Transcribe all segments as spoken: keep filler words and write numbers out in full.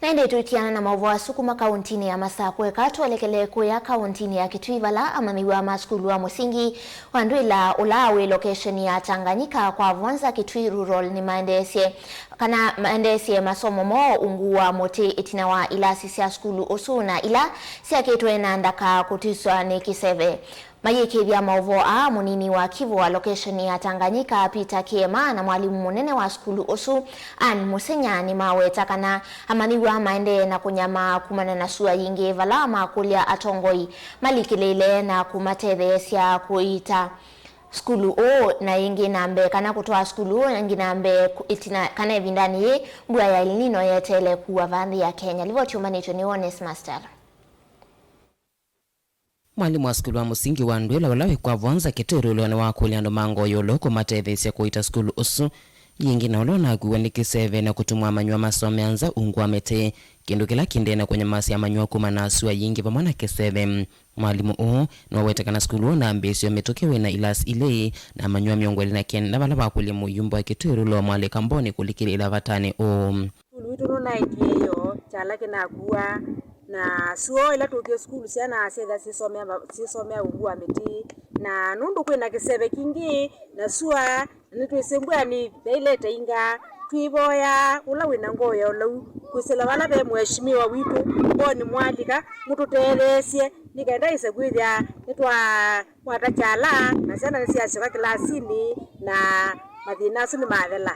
Na ĩndĩ tũitiana na maũvoo asu kuma kauntinĩ ya Masakũ, eka twelekele kũya kauntinĩ ya Kitui, vala amanyĩw'a ma sukulu wa mũsingi wa Ndwĩla, ũla wĩ lokesheni ya Tanganyika kwa Vonza, Kitui Rural, nĩmaendeesye kana maendeesye masomo moo ungu wa mũtĩ ĩtina wa ilasi sya sukulu ũsu na ila syakĩtwe na ndaka kũtw'ĩswa nĩ kĩseve. Mayĩkĩĩthya maũvoo aa, mũnini wa Kivu wa lokesheni ya Tanganyika, Peter Kiema, na mwalimũ mũnene wa sukulu ũsu, Ann Musenya, nĩmaweta kana amanyĩw'a maendee na kũnyamaa kumana na sua yingĩ, vala makũlya atongoi malikĩlĩĩle na kũmatetheesya kũita sukulu ũũ na ĩngĩ na mbee, kana kũtwaa sukulu ũũ ĩngĩ na mbee ku-, ĩtina, kana ĩvindanĩ yĩĩ mbua ya El Nino yeteele kuwa vaa nthĩ ya Kenya. Livoti yumanĩtw'e nĩ Onesmus Tala. Mwalimũ wa sukulu wa mũsingi wa Ndwĩla, ũla wĩ kwa Vonza, Kitui Rural, nĩwakũlya andũ ma Ngoyolo kũmatetheesya kũita sukulu ũsu yĩngĩ, na ũla ũnakuwa nĩ kĩseve na kũtuma amanyĩw'a masomea nza ungu wa mĩtĩ, kĩndũ kĩla kĩendee na kũnyamasya amanyĩw'a kumana na sua yĩngĩ vamwe na kĩseve. Mwalimũ ũũ nĩwaweta kana sukulu ũũ nambĩĩsyo mĩtũkĩ wĩna ilasi ilĩ na amanyĩw'a mĩongo ĩlĩ na kenda, vala wakũlya mũyumba wa Kitui Rural Mwalĩka Mboni kũlikĩlĩĩla vatanĩ ũũ. Sukulu witũ nũnaekie ĩyo, kyala kĩnakuwa, na sua ĩla tũkie sukulu, syana syĩthĩa syĩsomea va-, syĩsomea ungu wa mĩtĩ, na nũndũ kwĩna kĩseve kingĩ, na sua, na nĩtwĩsĩ mbua nĩyaĩlĩte inga, twĩvoya ũla wĩna ngoo ya ũlau kwĩsĩla vala ve mheshimiwa witũ Mboni Mwalĩka, mũtũtetheesye nĩ kenda ĩse kwĩthĩa nĩtwa kwata kyala, na syana nĩsyasyoka kĩlasinĩ, na mathĩna asu nĩmathela.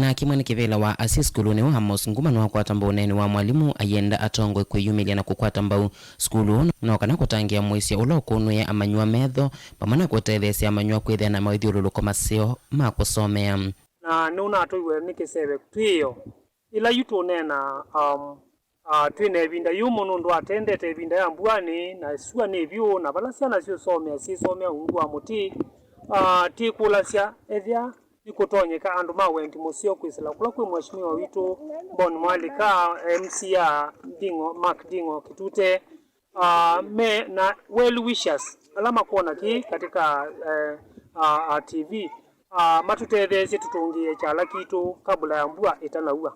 Nake mwene kĩvĩla wa asyai sukulunĩ ũũ Amos Nguma nĩwakwata mbau ũneeni wa mwalimũ, ayenda atongoi kwĩyumĩlya na kũkwata mbau sukulu ũũ, no kana kũtangĩĩa mũisyo ũla ũkũnũĩa amanyĩw'a metho, vamwe na kũtetheesya amanyĩw'a kwĩthĩa na mawĩthyũlũlũko maseo ma kũsomea. Na nĩũnatũiwe nĩ kĩseve twĩo. Ĩla yu tũneena, um, ah, twĩ na ĩvinda yũmũ nũndũ atendete ĩvinda ya mbuanĩ, na sua nĩ vyũ, na vala syana syũsomea, syĩsomea ungu wa mũtĩ. Ah, twĩkũlasya ethĩa nĩkũtonyeka andũ ma wendi mũseo kwĩsĩla kũla kwĩ Mheshimiwa witũ Bon Mwalĩka, M C A Nding'o, Mark Nding'o Kitute, ah, me na well wishers ala makwona kĩĩ katika, eh, ah, ah, T V, ah, matũtetheesye tũtũngĩĩe kyala kitũ kabla ya mbua ĩtanaua.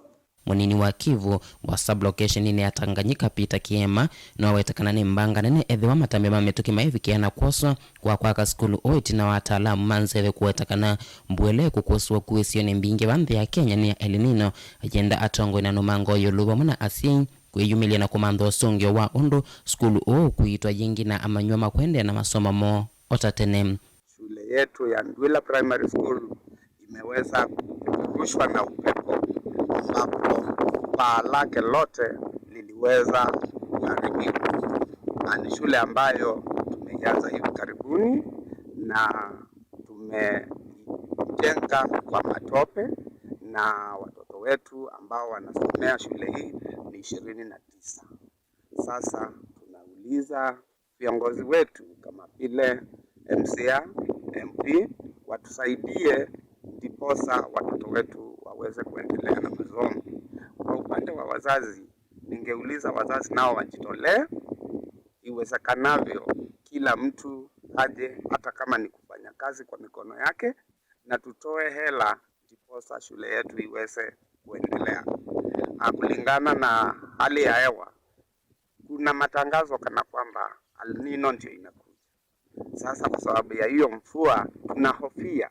Mũnini wa Kivu wa sub-location-inĩ ya Tanganyika, Peter Kiema, nĩwaweta kana nĩ mbanga nene ethĩwa matambya ma mĩtũkĩ maivikĩa na kwoswa kwa kwaka sukulu ũũ ĩtina wa ataalamu ma nzeve kũweta kana mbua ĩla ĩkũkũsĩwa kũĩsĩonĩ mbingĩ va nthĩ ya Kenya nĩ ya El Nino, ayenda atongoi na nũmango ĩũlũ vamwe na asyai kwĩyumĩlya na kũmantha ũsũngĩo wa ũndũ sukulu ũũ ũkũitwa yĩngĩ na amanyĩw'a makũendeea na masomo moo o ta tene. Shule yetu ya Ndwila Primary School imeweza kupeperushwa na upepo, ambapo paa lake lote liliweza kuharibika. Na ni shule ambayo tumeianza hivi karibuni na tumejenga kwa matope, na watoto wetu ambao wanasomea shule hii ni ishirini na tisa. Sasa tunauliza viongozi wetu kama vile M C A, M P, watusaidie ndiposa watoto wetu waweze kuendelea na masomo. Kwa upande wa wazazi, ningeuliza wazazi nao wajitolee iwezekanavyo, kila mtu aje, hata kama ni kufanya kazi kwa mikono yake, na tutoe hela ndiposa shule yetu iweze kuendelea. Ah, kulingana na hali ya hewa, kuna matangazo kana kwamba El Nino ndio inakuja. Sasa kwa sababu ya hiyo mvua, tunahofia,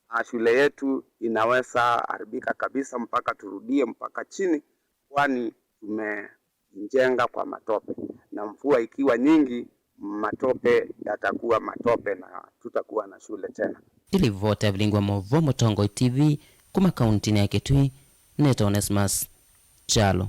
ah, shule yetu inaweza haribika kabisa mpaka turudie mpaka chini, kwani tumeijenga kwa matope. Na mvua ikiwa nyingi, matope yatakuwa matope na tutakuwa na shule tena. Nĩ livoti ya vilingi wa maũvoo Mũtongoi T V kuma kauntinĩ ya Kitui, nĩtawa Onesmus Kyalo.